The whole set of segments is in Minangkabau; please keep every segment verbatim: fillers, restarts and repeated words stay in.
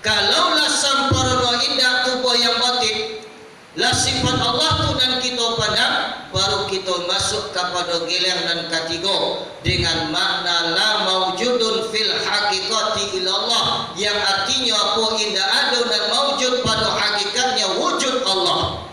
Kalau lah samparono indak tubuah yang batin, lah sifat Allah tu nan kito pandang, baru kito masuak kapado giliang nan katigo, dengan makna la maujudun fil haqiqati illallah, yang artinyo apo? Indak ado nan maujud pado hakikatnyo wujud Allah.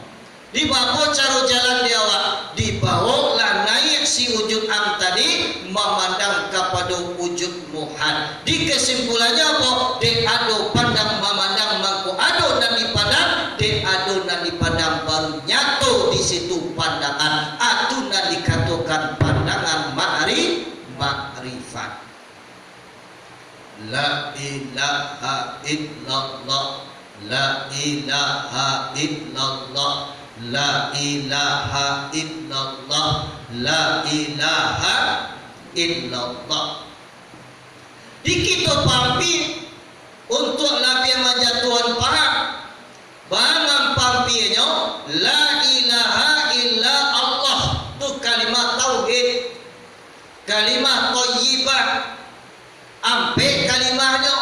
Di baa caro jalan di awak? Dibawolah naiak si wujud am tadi, mamandang kapado wujud muhal. Di kesimpulannyo apo? Dek ado pandang mamandang mangko ado nan dipandang, dek ado nan dipandang baru nyato di situ pandangan. Atu nan dikatokan pandangan ma'ri-, ma'rifat. La ilaha illallah, la ilaha illallah, la ilaha illallah, la ilaha illallah. Di kito pampia, untuak labiah manjatuahan paham, baa nan pampianyo, la ilaha illa Allah, tu kalimah tauhid. Kalimah thayyibah, ampek kalimahnyo,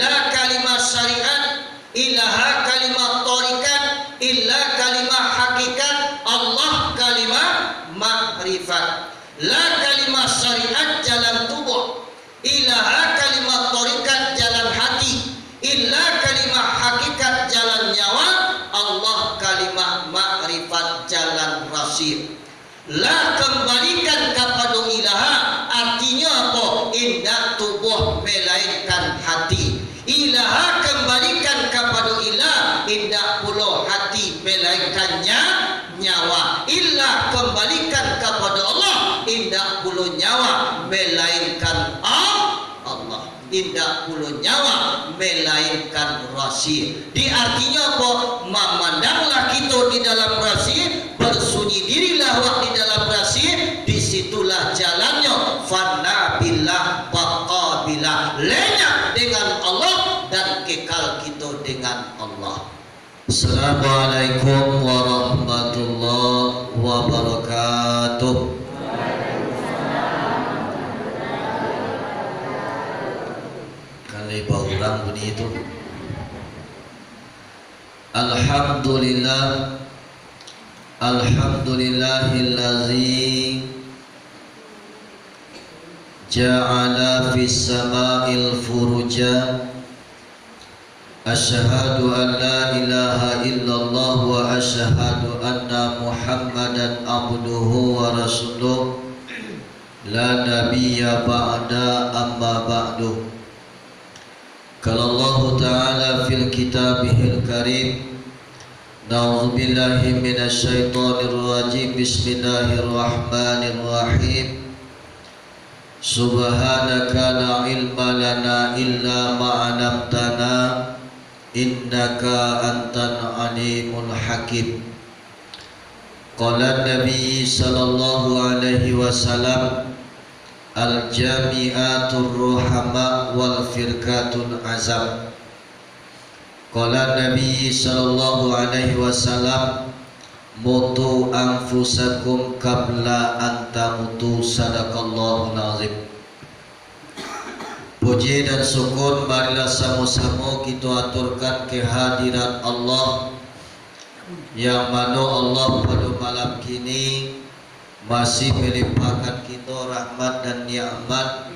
la kalimah syariat, ilaha kalimah tharikat, illa kalimah hakikat, Allah kalimah ma'rifat. La kalimah syariat jalan tubuah, ilaha kalimah tharikat jalan hati, illa kalimah hakikat jalan nyawa, Allah kalimah ma'rifat jalan rasia. Lah kambalikan kapado ilaha, artinyo apo? Indak tubuah, malainkan hati. Ilaha kambalikan kapado ilah, indak pulo hati, malainkan nya-, nyawa. Ilah kambalikan kapado Allah, indak pulo nyawa, malainkan Al-, Allah. Indak pulo nyawa, malainkan rasia. Di artinyo apo? Mamandanglah kito di dalam rasia, bersunyi dirilah awak di dalam rasia, di situlah jalannyo fana billah, baqa billah, lenyap dengan Allah, dan kekal kito dengan Allah. Assalamualaikum warahmatullahi wabarakatuh. Kan lai baurang bunyi tu. Alhamdulillah. Alhamdulillahillazi ja'ala fis sama'il furuja. Asyhadu an la ilaha illallah wa asyhadu anna Muhammadan abduhu wa rasuluh, la nabiyya ba'da, amma ba'du. Qala Allahu ta'ala fil kitabihil karim, na'udzubillahi minasy syaithanir rajim, bismillahirrahmanirrahim. Subhanaka la ilma lana illa ma 'allamtana, innaka antal alimul hakim. Qala Nabi sallallahu alaihi wasallam, al-jami'atur ruhama wal firqatul azam. Qala Nabi sallallahu alaihi wasallam, "Mutu anfusakum qabla an tamutu." Sadaqallahul azim. Puji dan syukur marilah samo-samo kito aturkan kehadirat Allah, yang mano Allah pado malam kini masih melimpahkan kito rahmat dan nikmat,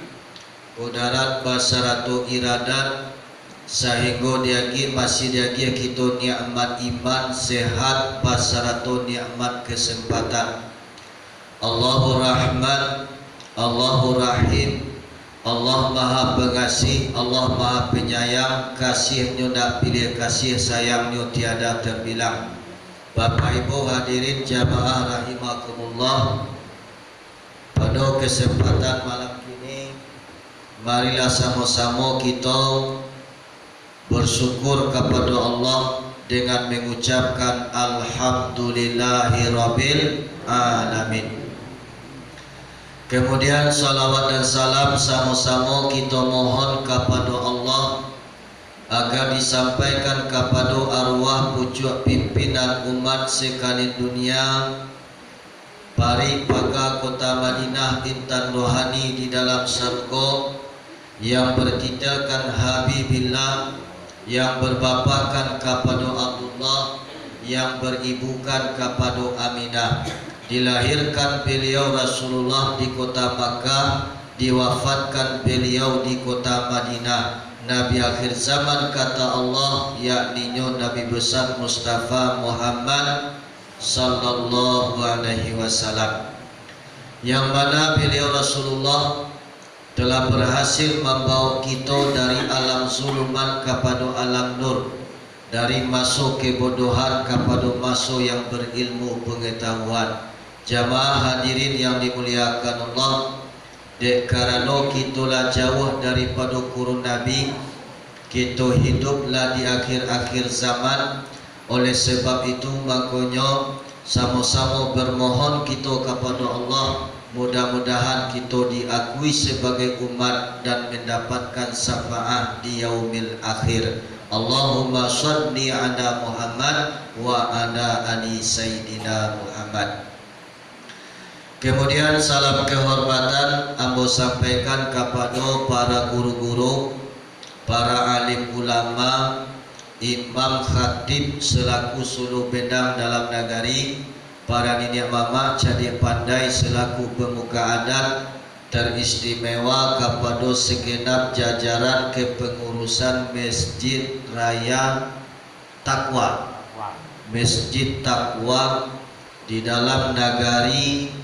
kudarat basarato iradat, sahinggo diagiah, masih diagiah kito nikmat iman, sehat, basarato nikmat kesempatan. Allahu Rahman, Allahu Rahim, Allah Maha Pengasih, Allah Maha Penyayang, kasih-Nyo ndak piliah kasih, sayang-Nyo tiada terbilang. Bapak Ibu hadirin jamaah rahimakumullah, pado kesempatan malam kini, marilah samo-samo kito bersyukur kapado Allah dengan mengucapkan alhamdulillahirabbil alamin. Kemudian salawat dan salam samo-samo kito mohon kapado Allah agar disampaikan kapado arwah pucuak pimpinan umat sekalian dunia, parik paga kota Madinah, intan rohani di dalam sarugo, yang bertitahkan Habibillah, yang berbapakkan kapado Abdullah, yang beribukan kapado Aminah. Dilahirkan beliau Rasulullah di kota Makkah, diwafatkan beliau di kota Madinah. Nabi akhir zaman, kata Allah, yakninyo Nabi besar Mustafa Muhammad sallallahu alaihi wasallam, yang mana beliau Rasulullah telah berhasil mambawa kito dari alam zulumat kapado alam nur, dari maso kebodohan kapado maso yang berilmu pengetahuan. Jamaah hadirin yang dimuliakan Allah, dek karano kito lah jauah daripado kurun Nabi, kito hidup lah di akhir-akhir zaman. Oleh sebab itu, makonyo, samo-samo bermohon kito kapado Allah, mudah-mudahan kito diakui sebagai umat dan mendapatkan syafaat di yaumil akhir. Allahumma shalli ala Muhammad wa ala ali Sayyidina Muhammad. Kemudian, salam kehormatan ambo sampaikan kapado para guru-guru, para alim ulama, imam khatib selaku suluh bendang dalam nagari, para niniak mamak cadiak pandai selaku pemuka adat, teristimewa kapado segenap jajaran kepengurusan Masjid Raya Takwa, Masjid Takwa di dalam nagari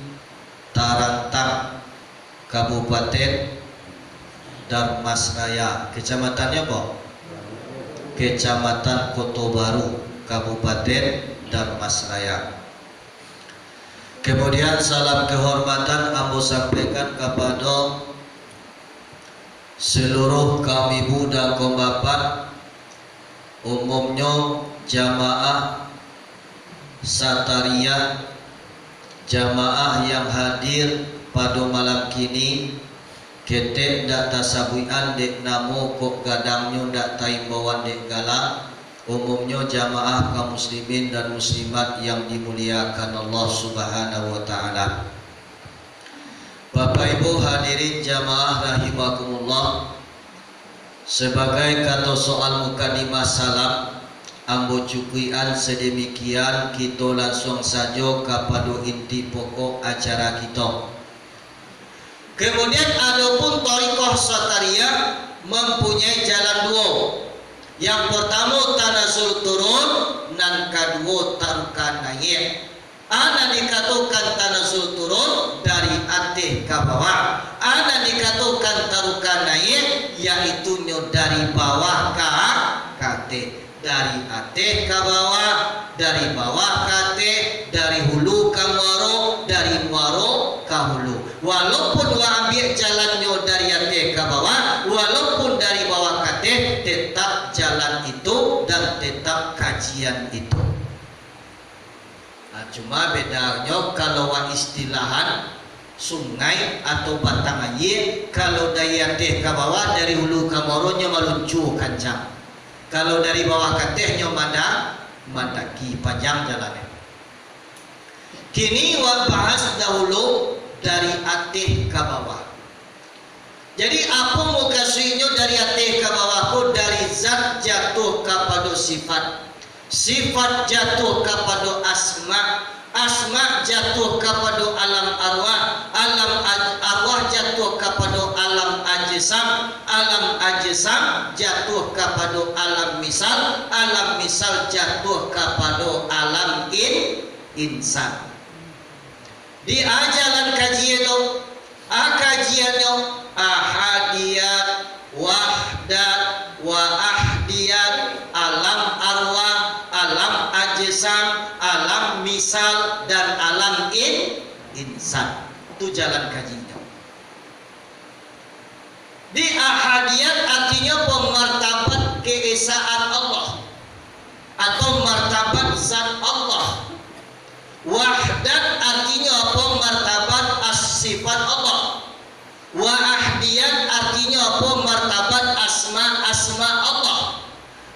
Tarantang, Kabupaten Darmasraya. Kecamatannya apa? Kecamatan Koto Baru, Kabupaten Darmasraya. Kemudian, salam kehormatan ambo sampaikan kapado seluruh kaum ibu dan kaum bapak, umumnyo jamaah Satariah, jamaah yang hadir pado malam kini, ketek ndak tasabuikan dek namo, kok gadangnyo ndak taimbauan dek galang, umumnyo jamaah kaum muslimin dan muslimat yang dimuliakan Allah Subhanahu wa Ta'ala. Bapak Ibu hadirin jamaah rahimakumullah, sebagai kato soal mukadimah salam, ambo cukuikan sademikian, kito lansuang sajo kapado inti pokok acara kito. Kemudian, adopun thariqah Satariah mampunyai jalan duo. Yang partamo tanazul turun, nan kaduo tarukan naiak. A nan dikatokan tanazul turun, dari ateh ka bawah. A nan dikatokan tarukan naiak, yaitunyo dari bawah ka, ka ateh. Dari ateh ka bawah, dari bawah ka ateh, dari hulu ka muaro, dari muaro ka hulu. Walaupun wak ambiak jalannyo dari ateh ka bawah, walaupun dari bawah ka ateh, tetap jalan itu dan tetap kajian itu. Nah, cuma bedanyo, kalau wak istilahan sungai atau batang aia, kalau dari ateh ka bawah, dari hulu ka muaro, nyo maluncua kancang. Kalau dari bawah ka ateh, nyo manda-, mandaki, panjang jalannyo. Kini wak bahas dahulu dari ateh ka bawah. Jadi, apo mukasuiknyo dari ateh ka bawah ko? Dari zat jatuah kapado sifat, sifat jatuah kapado asma, asma jatuah kapado alam arwah, alam aj-, arwah jatuah kapado alam ajsam, alam ajsam jatuah kapado alam misal, alam misal jatuah kapado alam in-, insan. Di a jalan kaji tu, a kajiannyo, ahadiyat, wahdat, wa ahdiyat, alam arwah, alam ajsam, alam misal, dan alam in-, insan. Tu jalan kajinyo. Di ahadiyat artinyo pemartabat keesaan Allah atau martabat zat Allah. Wahdat artinyo apo? Martabat as-sifat Allah. Wa ahdiyat artinyo apo? Martabat asma-asma Allah.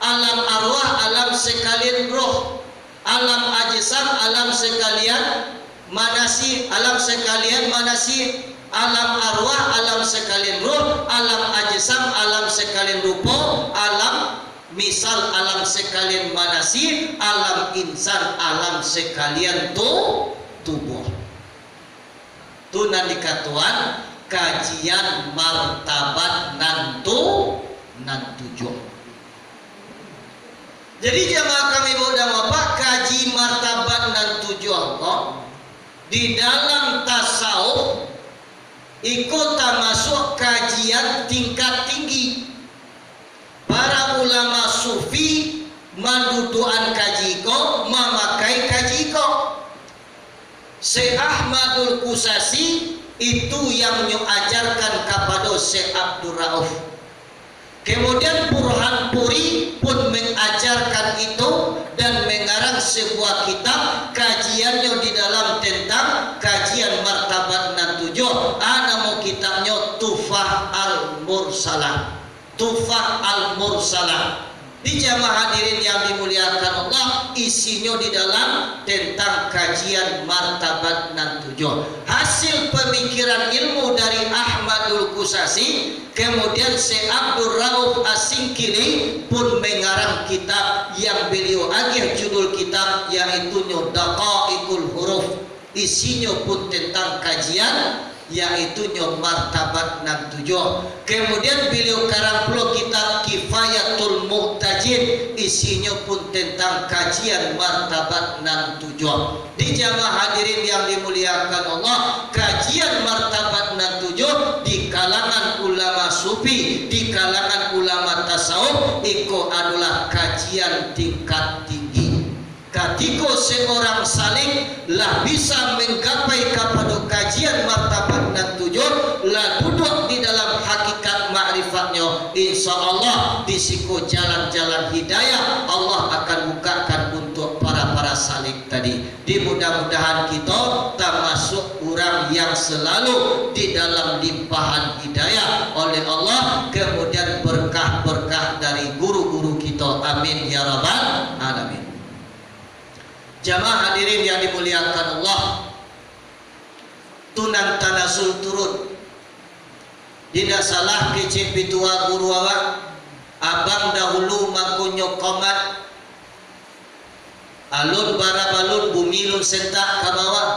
Alam arwah, alam sakalian roh. Alam ajsam, alam sakalian manasi, alam sakalian manasi. Alam arwah, alam sakalian roh. Alam ajsam, alam sakalian rupo. Alam Misal alam sakalian manasi, alam insan, alam sakalian tu, tubuah. Tu nan dikatoan kajian martabat nan tu, nan tujuah. Jadi jamaah kami baudang Bapak, kaji martabat nan tujuah ko, di dalam tasawuf, iko tamasuak kajian tingkat tinggi. Para ulama sufi mandudukan kaji ko, mamakai kaji ko. Syekh Ahmadul Qusasi itu yang nyo ajarkan kapado Syekh Abdul Rauf. Kemudian Burhan Puri pun mengajarkan itu dan mengarang sebuah kitab, kajiannyo di dalam tentang kajian martabat nan tujuah. A, namo kitabnyo Tuhfah Al-Mursalah. Tuhfah Al-Mursalah. Di jamaah hadirin yang dimuliakan Allah, isinyo di dalam tentang kajian martabat nan tujuah. Hasil pamikiran ilmu dari Ahmadul Qusasi, kemudian Syekh Abdul Rauf As-Singkili pun mengarang kitab yang beliau agiah judul kitab, yaitunyo Daqaiqul Huruf. Isinyo pun tentang kajian, yaitunyo martabat nan tujuah. Kemudian beliau karang pulo kitab Kifayatul Muhtajin, isinyo pun tentang kajian martabat nan tujuah. Di jamaah hadirin yang dimuliakan Allah, kajian martabat nan tujuah di kalangan ulama sufi, di kalangan ulama tasawuf, iko adolah kajian tingkat tinggi. Katiko seorang salik lah bisa manggapai kapado kajian martabat nan tujuah, lah duduak di dalam hakikat makrifatnyo, insya Allah, di siko jalan-jalan hidayah Allah akan bukakan untuak para-para salik tadi. Di mudah-mudahan kito tamasuak urang yang salalu di dalam limpahan hidayah oleh Allah, kemudian berkah-berkah dari guru-guru kito. Amin ya rabbal alamin. Jamaah hadirin yang dimuliakan Allah, tu nan tanazul turun. Indak salah kecek pitua guru awak, abang dahulu mangkonyo komat, alun barabalun bumi lun sentak ka bawah.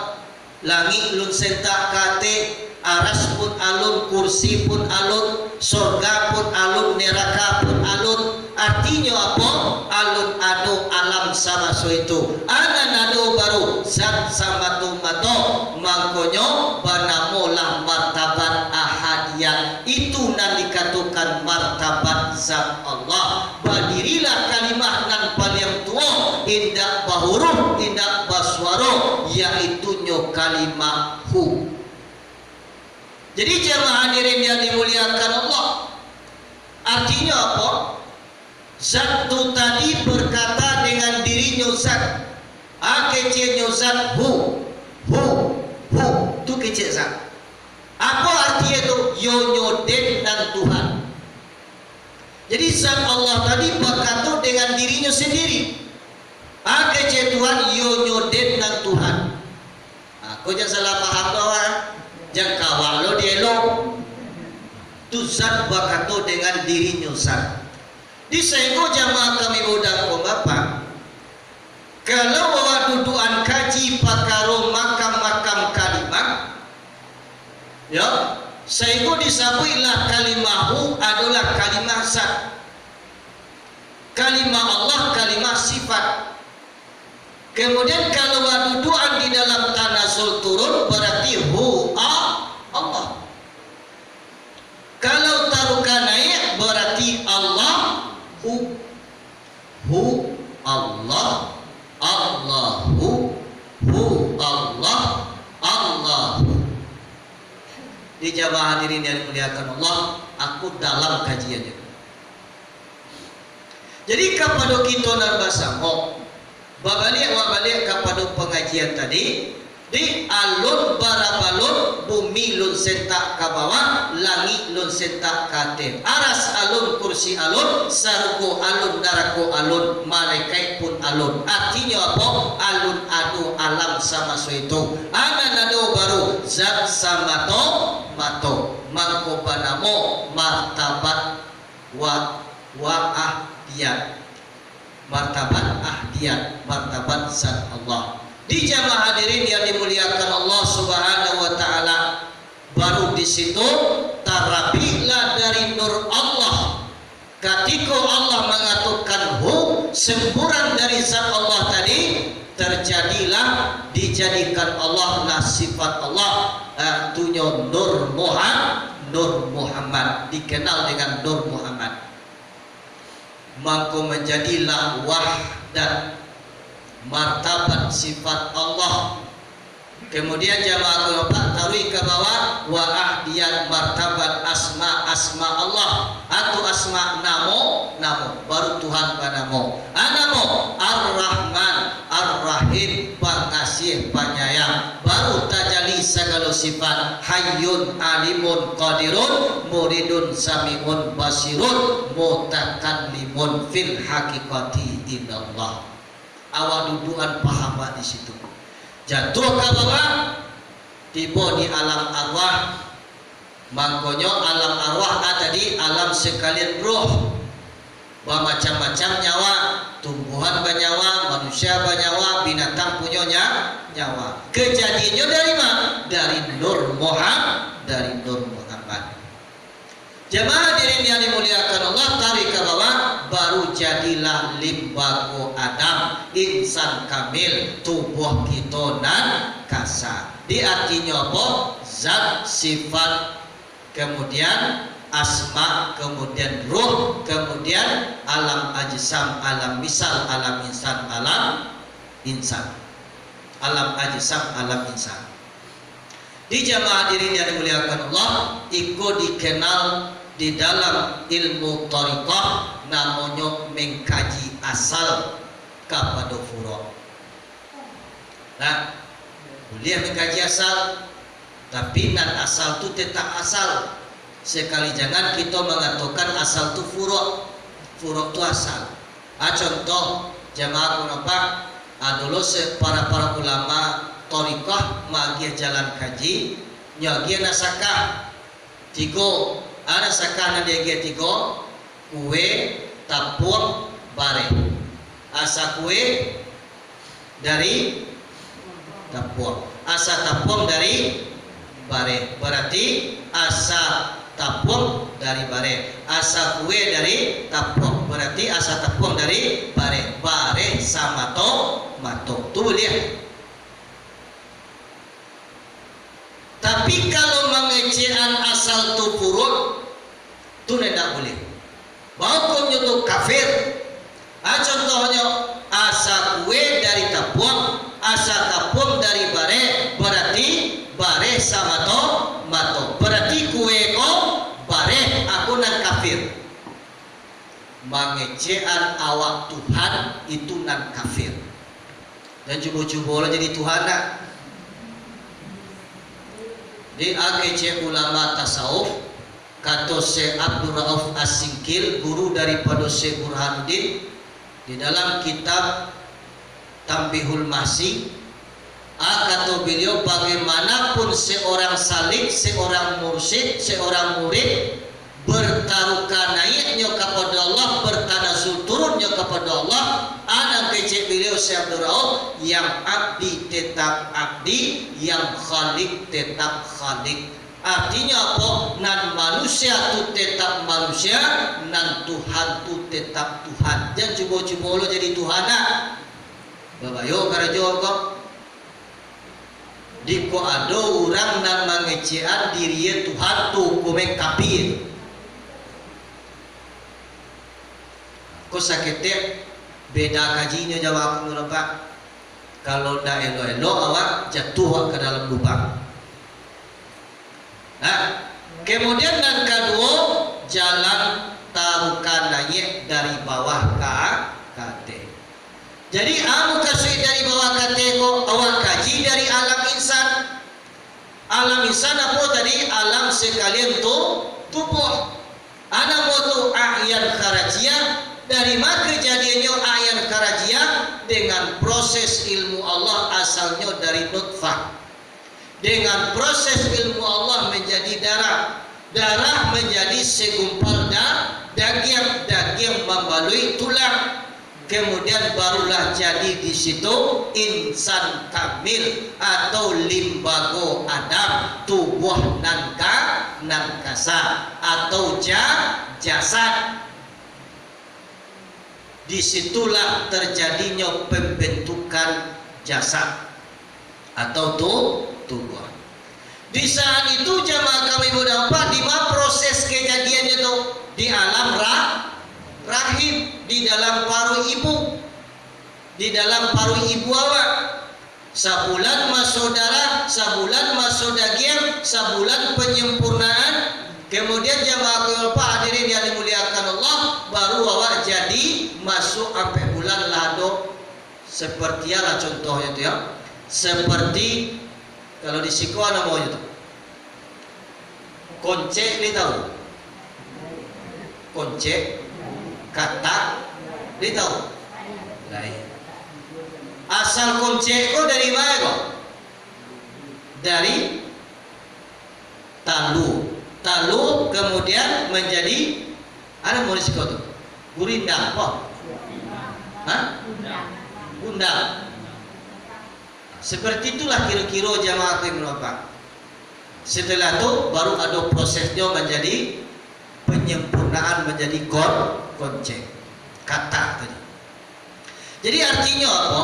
Langik lun sentak ka ateh, aras pun alun, kursi pun alun, sorga pun alun, neraka pun alun. Artinyo apo? Alun ado alam samaso itu. A nan ado baru zat samato-mato. Mangkonyo banamolah martabat ahadiyah. Itu nan dikatokan martabat zat Allah. Badirilah kalimah nan paliang tuo, indak bahuruf, indak basuaro, yaitunyo kalimah hu. Jadi, jamaah hadirin yang dimuliakan Allah, artinyo apo? Zat tu tadi berkata dengan dirinyo zat. A keceknyo zat hu, hu, hu. Tu kecek zat. Apo artinyo tu? Yo nyo den nan Tuhan. Jadi, zat Allah tadi bakato dengan dirinyo sandiri. A kecek Tuhan, yo nyo den nan Tuhan. A, ko jan salah paham doh, a. Jan kawak lo dielo. Tu zat bakato dengan dirinyo zat. Di sainggo jamaah kami baudang ko Bapak, kalau awak dudukan kaji pakaro makam-makam kalimah, yo, sainggo disabuiklah kalimah hu adolah kalimah zat. Kalimah Allah, kalimah sifat. Kemudian kalau awak dudukan di dalam tanazul turun, berarti hu a Allah. Kalau tarukan naik, berarti Allah hu. Hu Allah, Allahu, hu Allah, Allahu. Di jamaah hadirin yang dimuliakan Allah, aku dalam kajian itu. Jadi, kapado kito nan basamo, babaliak wak baliak kapado pangajian tadi, di alun barabalun, bumi lun sentak ka bawah, langik lun sentak ka ateh. Aras alun, kursi alun, sarugo alun, narako alun, malekaik pun alun. Artinyo apo? Alun ado alam samaso itu. A nan ado baru zat samato-mato. Mangko banamo martabat wa Wa ahdiyat, martabat ahdiyat, martabat zat Allah. Di jamaah hadirin yang dimuliakan Allah Subhanahu wa Ta'ala, baru di situ tarabiklah dari nur Allah. Katiko Allah mangatokan hu, semburan dari zat Allah tadi, terjadilah, dijadikan Allah lah sifat Allah, artinyo Nur Muhammad, Nur Muhammad, dikenal dengan Nur Muhammad. Mangko manjadilah wahdat, martabat sifat Allah. Kemudian jamaah kelopak taruih ka bawah, wa ahdiyat martabat asma, asma Allah, atau asma namo, namo, baru Tuhan banamo. A namo, Ar-Rahman, Ar-Rahim, Pangasiah Panyayang, baru tajali sagalo sifat, Hayyun Alimun Qadirun, Muridun Samiun Basirun, Mutakallimun fil haqiqati illallah. Awak dudukan paham awak di situ. Jatuah ka bawah, tibo di alam arwah. Mangkonyo alam arwah a tadi alam sakalian roh. Bamacam-macam nyawa, tumbuhan banyawa, manusia banyawa, binatang punyo nya-, nyawa. Kajadiannyo dari ma? Dari Nur Muhammad, dari Nur Muhammad. Jamaah hadirin yang dimuliakan Allah, taruih ka bawah, baru jadilah limbago Adam, insan kamil, tubuah kito nan kasa. Di artinyo apo? Zat, sifat, kemudian asma, kemudian ruh, kemudian alam ajsam, alam misal, alam insan, alam insan. Alam ajsam, alam insan. Di jamaah hadirin yang dimuliakan Allah, iko dikenal di dalam ilmu thariqah namonyo mengkaji asal kapado furuk. Nah, buliah mengkaji asal, tapi nan asal tu tetap asal. Sekali jangan kito mangatokan asal tu furuk, furuk tu asal. Ah, contoh, jamaah kunapa, ah, dulu se-, para-para ulama thariqah maagiah jalan kaji, nyo agiah nasakah tigo, ah, nasakah nan diagiah tigo, kue, tapuang, bareh. Asa kue dari tapuang. Asa tapuang dari bareh. Berarti asa tapuang dari bareh. Asa kue dari tapuang. Berarti asa tapuang dari bareh. Bareh samato-mato. Tu buliah. Tapi kalau mangecekan asal tu furuk, tu ndak buliah. Bahukumnyo tu kafir. Ah, contohnyo, asa kue dari tapuang, asa tapuang dari bareh, berarti bareh samato-mato. Berarti kue ko bareh, aku nan kafir. Mangecekan awak Tuhan itu nan kafir. Jan cubo-cubo lah jadi Tuhan nak. Di a kecek ulama tasawuf, kato Syekh Abdul Rauf As-Singkil, guru daripado Syekh Burhanuddin, di dalam kitab Tanbihul Mahsi, a, kato beliau, bagaimanapun seorang salik, seorang mursyid, seorang murid, bertaruka naiaknyo kapado Allah, bertanazzul turunnyo kapado Allah, a, nan kecek beliau Syekh Abdul Rauf, yang abdi tetap abdi, yang khalik tetap khalik. Artinyo apo? Nan manusia tu tetap manusia, nan Tuhan tu tetap Tuhan. Jan cubo-cubo lo jadi Tuhan nak. Babayo karajo ko. Diko ado urang nan mangecekan dirie Tuhan tu, hukumnyo kapia. Ko saketek beda kajinyo jawab aku tu, Pak. Kalau ndak elok-elok, awak jatuah ka dalam lubang. Nah, kemudian nan kaduo, jalan taruka naiak dari bawah ka, ka ateh. Jadi, a mukasuik dari bawah ka ateh ko, awak kaji dari alam insan. Alam insan apo tadi? Alam sakalian tu, tubuah. A namo tu a'yan kharajiyah. Dari ma kajadiannyo a'yan kharajiyah? Dengan proses ilmu Allah, asalnyo dari nutfah. Dengan proses ilmu Allah manjadi darah, darah manjadi segumpal da-, dagiang, dagiang tulang, kemudian barulah jadi di situ insan kamil atau limbago Adam, tubuah nan ka-, nan kasa atau ja-, jasad. Di situlah terjadinyo pembentukan jasad atau tu-, tubuah. Di saat itu jamaah kami mudah, Pak, di mana proses kejadiannya tu? Di alam ra-, rahim, di dalam paruik ibu, di dalam paruik ibu awak. Sabulan maso darah, sabulan maso dagiang, sabulan penyempurnaan. Kemudian jamaah kami Bapak hadirin yang dimuliakan Allah, baru awak jadi masuk ampek bulan lah ado. Seperti alah contohnyo tu ya. Seperti kalau di siko namonyo tu. Koncek ni tahu? Koncek, katak, ni tahu? Lain. Asal koncek ko dari mana ko? Dari talua. Talua kemudian menjadi, ado murus ko tu? Gurindang apa? Hah? Gundang. Seperti itulah kiro-kiro jamaah kami Bapak. Setelah tu, baru ado prosesnyo manjadi penyempurnaan, manjadi kon-, koncek. Katak tadi. Jadi, artinyo apo?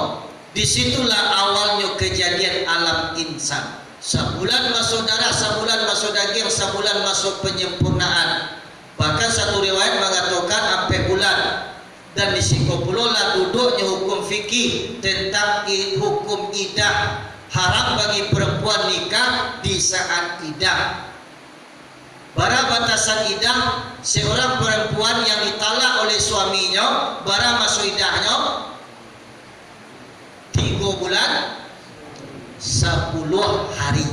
Di situlah awalnyo kejadian alam insan. Sabulan maso darah, sabulan maso dagiang, sabulan maso penyempurnaan. Bahkan satu riwayat mangatokan ampek bulan. Dan di siko pulo lah duduaknyo hukum fikih tentang i-, hukum idah. Haram bagi perempuan nikah di saat idah. Bara batasan idah seorang perempuan yang ditalak oleh suaminyo? Bara maso idahnyo? Tigo bulan sapuluah hari.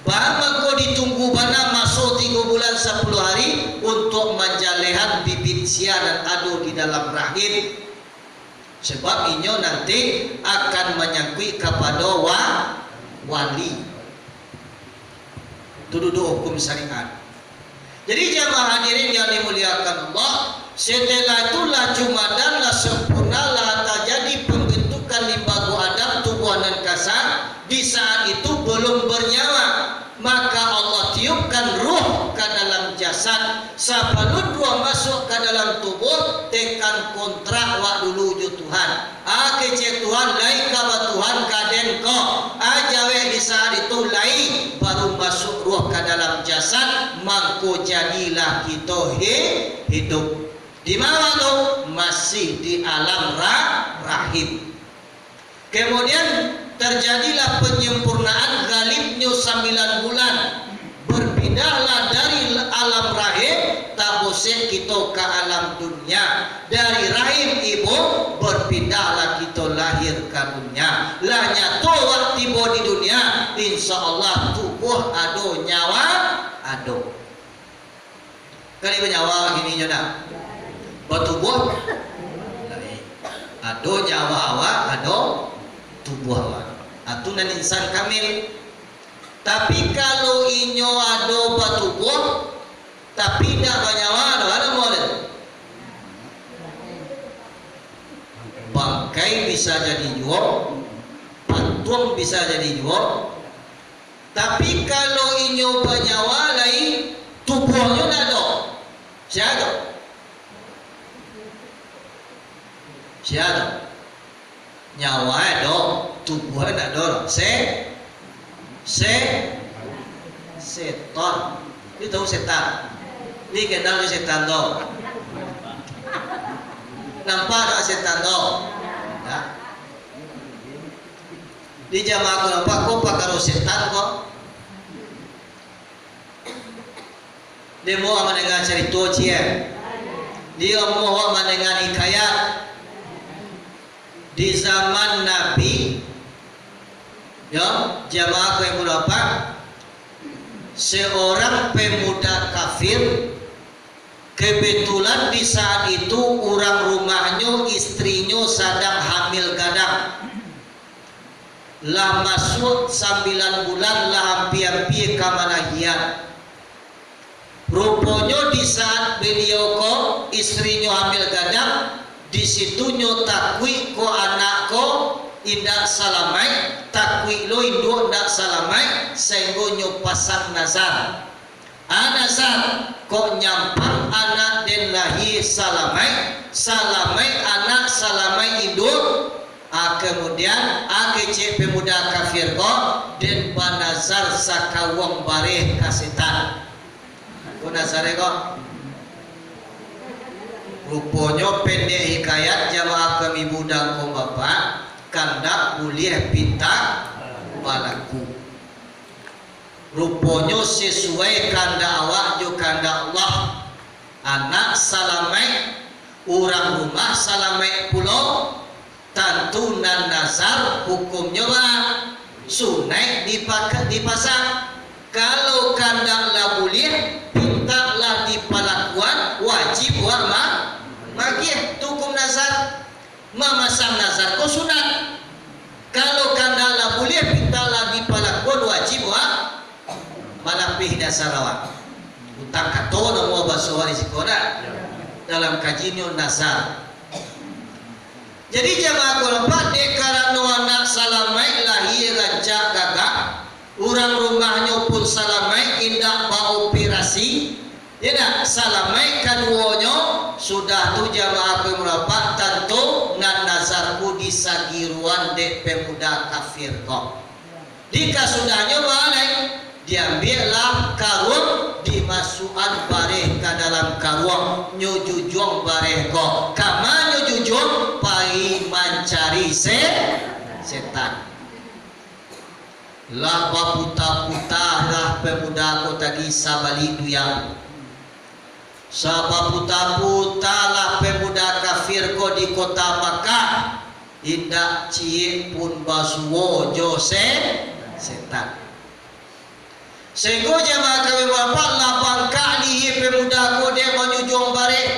Ba mangko ditunggu bana maso tigo bulan sapuluah hari untuak manjalehan bibit sia nan ado di dalam rahim. Sebab inyo nanti akan manyangkuik kapado wa-, wali. Tu duduak hukum syariat. Jadi, jamaah hadirin yang dimuliakan Allah, setelah itu lah Jumadan, lah sempurna, lah tajadi pembentukan limbago Adam, tubuah nan kasa, di saat itu belum bernyawa, maka Allah tiupkan ruh ka dalam jasad. Sabalun ruh masuak ka dalam tubuh, tekan kontrak wak dulu jo Tuhan. Ah, kecek Tuhan, lai ka batuhan ka den ko. Ah, jawek di saat itu lai, baru masuak ruh ka dalam jasad, mangko jadilah kito hi-, hidup. Di ma tu? Masih di alam ra-, rahim. Kemudian, terjadilah penyempurnaan galibnyo sambilan bulan. Berpindahlah dari alam rahim, tabosek kito ka alam dunia. Dari rahim ibu, berpindahlah kito lahir ka dunia. Lah nyato wak tibo di dunia, insya Allah tubuah ado, nyawa ado. Kan ibo nyawa kini nyo dah? Batubuah? Lain. Ado nyawa awak, ado tubuah awak. Atu nan insan kamil. Tapi, kalau inyo ado batubuah, tapi indak banyawa, ado, ado model. Bangkai bisa jadi juo, patuang bisa jadi juo. Tapi, kalau inyo banyawa lai, tubuahnyo ndak ado. Sia tu? Sia tu? Nyawa ado, tubuah ndak ado. Se-, se-, setan. Ni tahu setan? Ni kenal jo setan tu? Nampak tak setan tu? Ya. Di jamaah ko nampak ko pakaro setan ko. Dia mau mandanga carito cie. Dia mau mandanga hikayat. Di zaman Nabi, ya, jamaah ko yang mulia, seorang pemuda kafir, kebetulan di saat itu urang rumahnyo, istrinyo sadang hamil gadang. Lah masuak sambilan bulan, lah ampia-ampia ka malahian. Ruponyo di saat baliau ko, istrinyo hamil gadang, di situnyo takuik ko anak ko indak salamaik, takuik lo induak indak salamaik, sainggo nyo pasang nazar. A, nazar, kok nyampang anak den lahia salamaik, salamaik anak, salamaik induak. A, kamudian, a, kecek pemuda kafir ko, den banazar sakawuang bareh ka setan. Ko nazar e ko. Ruponyo pendek hikayat jamaah kami budang ko bapak, kandak buliah pintak balaku. Ruponyo sasuai kandak awak jo kandak Allah. Anak salamaik, urang rumah salamaik pulo, tantu nan nazar hukumnyo ba sunaik dipaka-, dipasang. Kalau kandak lah buliah, pintak lah dipalakuan, wajib awak ma-, magiah. Tu hukum nazar. Mamasang nazar ko sunat. Kalau kandak lah buliah, pintak lah dipalakuan, wajib awak malapeh nazar awak. Utang kato namo baso awak di siko nak. Dalam kajinyo nazar. Jadi jamaah ko bapak, dek karano anak salamaik lahia rancak gagah, urang rumahnyo pun salamaik indak baoperasi, indak salamaik kaduonyo, sudah tu jamaah ko bapak, tantu nan nazar ko disagiruan dek pemuda kafir ko. Di kasudahnyo baa lai, diambiaklah karuang, dimasuakan bareh ka dalam karuang, nyo jujuang bareh ko. Kama nyo jujuang? Pai mancari se-, setan. Lah baputa-puta lah pemuda ko tadi sabali duyang. Sabaputa-puta lah pemuda kafir ko di kota Makkah, indak ciek pun basuo jo se-, setan. Sehinggo jamaah kami bapak lah bangkak lihia pemuda ko dek manyujuang bareh.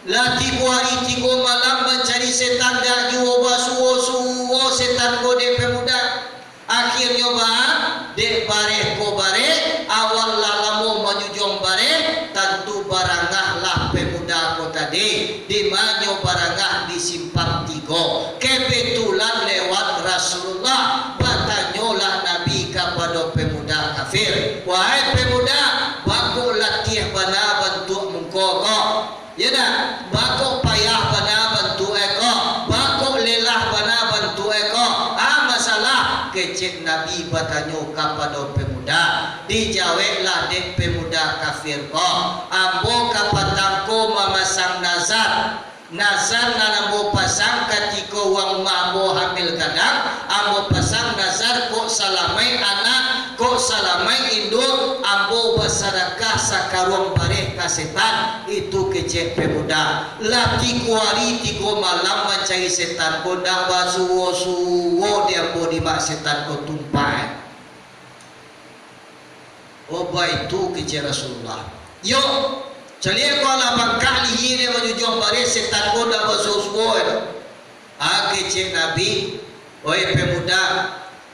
Lah tigo hari tigo malam mancari setan, dak juo basuo-suo setan ko dek pemuda. Akhirnyo baa, dek bareh ko bareh, awak lah lamo manyujuang bareh, tantu barangah lah pemuda ko tadi. Di ma nyo barangah? Di simpang tigo. Kebetulan lewat Rasulullah, batanyolah Nabi kapado pemuda kafir, "Wahai pemuda, baa kok latiah bana bantuak muko ko?" Yo ndak? Baa kok payah bana bantuak e ko? Baa kok lelah bana bantuak e ko? A masalah? Kecek Nabi batanyo kapado pemuda. Dijaweklah dek pemuda kafir ko, "Ambo kapatang ko mamasang nazar. Nazar nan ambo pasang katiko urang rumah ambo hamil gadang, ambo pasang nazar kok salamaik anak, kok salamaik induak, ambo basadakah sakaruang bareh ka setan." Itu kecek pemuda. Lah tigo hari tigo malam mancari setan ko, ndak basuo-suo di ambo di ma setan ko tumpah. Oh, baitu kecek Rasulullah. Yo, caliak ko lah bangkak lihia dek manyujuang bareh, setan ko ndak basuo-suo e. A, kecek Nabi, "Oi pemuda,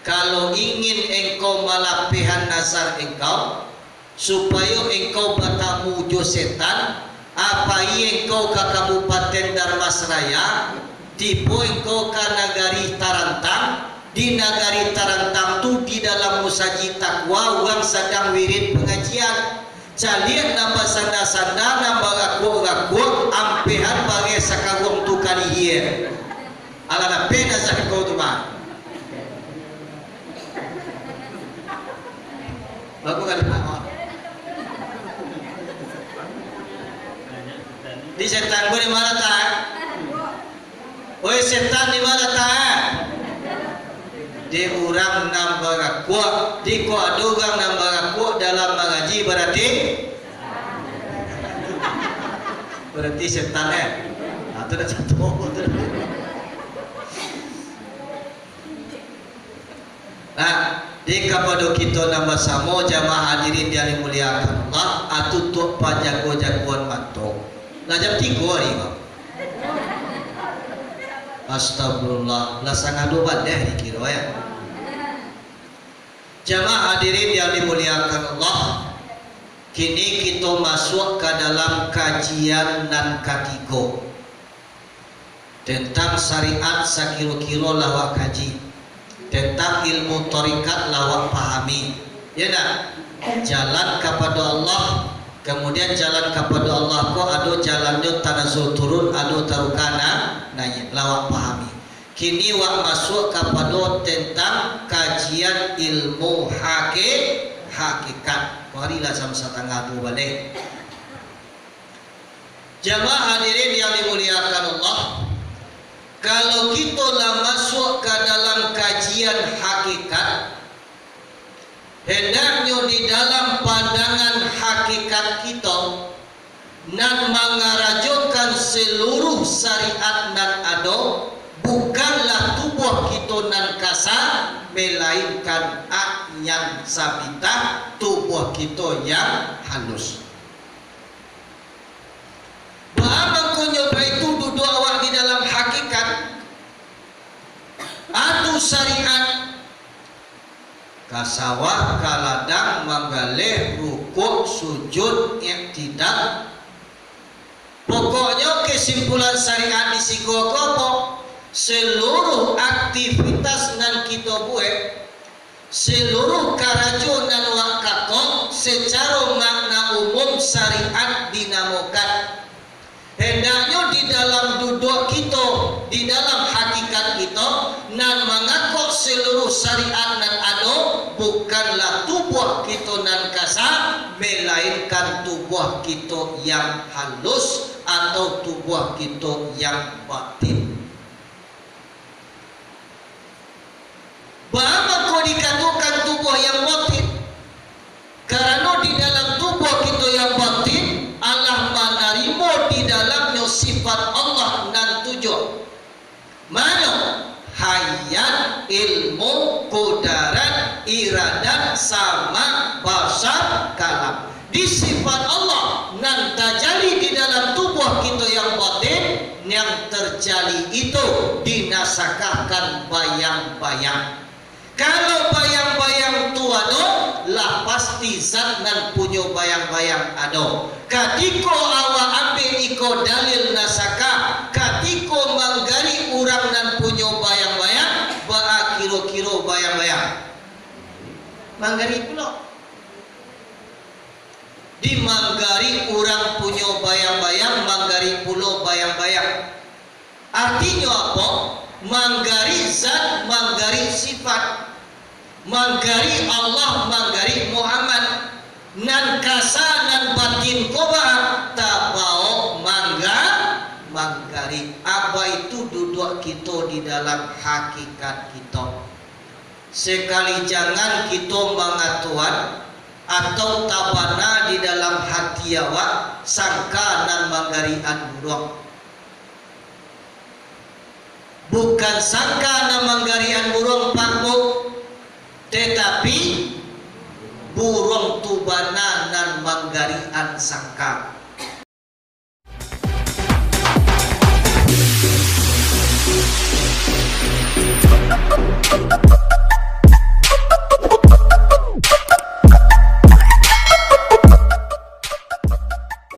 kalau ingin engkau malapehan nazar engkau, supayo engkau batamu jo setan, a, pai engkau ka Kabupaten Dharmasraya, tibo engkau ka Nagari Tarantang, di Nagari Tarantang tu di dalam musajik takwa urang sadang wirid pangajian. Caliak nan basanda-sanda, nan barakuak-rakuak, ampehan bareh sakaruang tu ka lihia." Alah dapek nazar ko tu, Bang. Bagus kan? Di setan ko di ma latak? Oi setan, di ma latak? Di urang nan barakuak. Di ko ado urang nan barakuak dalam mangaji, barati, barati setan, eh? Nah, tu dah satu. Nah, di kapado kito nan basamo, jamaah hadirin yang dimuliakan Allah, atutuak pajago-jagoan mato. Lah jam tigo hari ko. Astagfirullah, lah sangah duo baleh dikiro, ya. Jamaah hadirin yang dimuliakan Allah, Kini kito masuak ka dalam kajian nan katigo, tentang syariat sakiro-kiro lah wak kaji, tentang ilmu tarikat lah wak pahami, ya ndak? Jalan kapado Allah, kamudian jalan kapado Allah ko ado jalannyo tanazul turun, ado taruka na-, naiak, lah wak pahami. Kini wak masuak kapado tentang kajian ilmu haki-, hakikat. Marilah jam satangah duo baleh. Jamaah hadirin yang dimuliakan Allah, kalau kito lah masuak ka dalam kajian hakikat, hendaknyo di dalam pandangan hakikat kito, nan mangarajokan saluruh syariat nan ado, bukanlah tubuah kito nan kasa, melainkan ak nyan sabitah, tubuah kito yang halus. Baa mangkonyo baitu duduak awak di dalam hakikat? Atu syariat, ka sawah, ka ladang, manggaleh, rukuk, sujud, iktidal. Pokoknyo, kesimpulan syariat di siko ko apo? Seluruh aktivitas nan kito buek, seluruh karajo nan wak kakok, secaro makna umum syariat dinamokan. Hendaknyo di dalam duduak kito, di dalam hakikat kito, nan mangakok seluruh syariat nan ado, bukanlah tubuah kito nan kasa, melainkan tubuah kito yang halus atau tubuah kito yang batin. Baa mangko dikatokan tubuah yang batin? Karano di dalam tubuah kito yang batin, alah manarimo di dalamnyo sifat Allah nan tujuah. Mano? Hayat, ilmu, kudarat, iradat, sama, basar, kalam. Di sifat Allah nan tajadi di dalam tubuah kito yang batin, yang terjadi itu dinasakahkan bayang-bayang. Kalau bayang-bayang tu ado, lah pasti zat nan punyo bayang-bayang ado. Katiko awak ambiak iko dalil nasakah, katiko manggarik urang nan punyo bayang-bayang, baa kiro-kiro bayang-bayang? Manggarik pulo. Di manggarik urang punyo bayang-bayang, manggarik pulo bayang-bayang. Artinyo apo? Manggarik zat, manggarik sifat, manggarik Allah, manggarik Muhammad. Nan kasa, nan batin ko ba tabaok mangga-, manggarik. Baitu duduak kito di dalam hakikat kito. Sakali jangan kito mangatoan atau tabana di dalam hati awak sangka nan manggarikan buruang. Bukan sangka nan manggarikan buruang, Pak, Bu, tatapi buruang tu bana nan manggarikan sangka.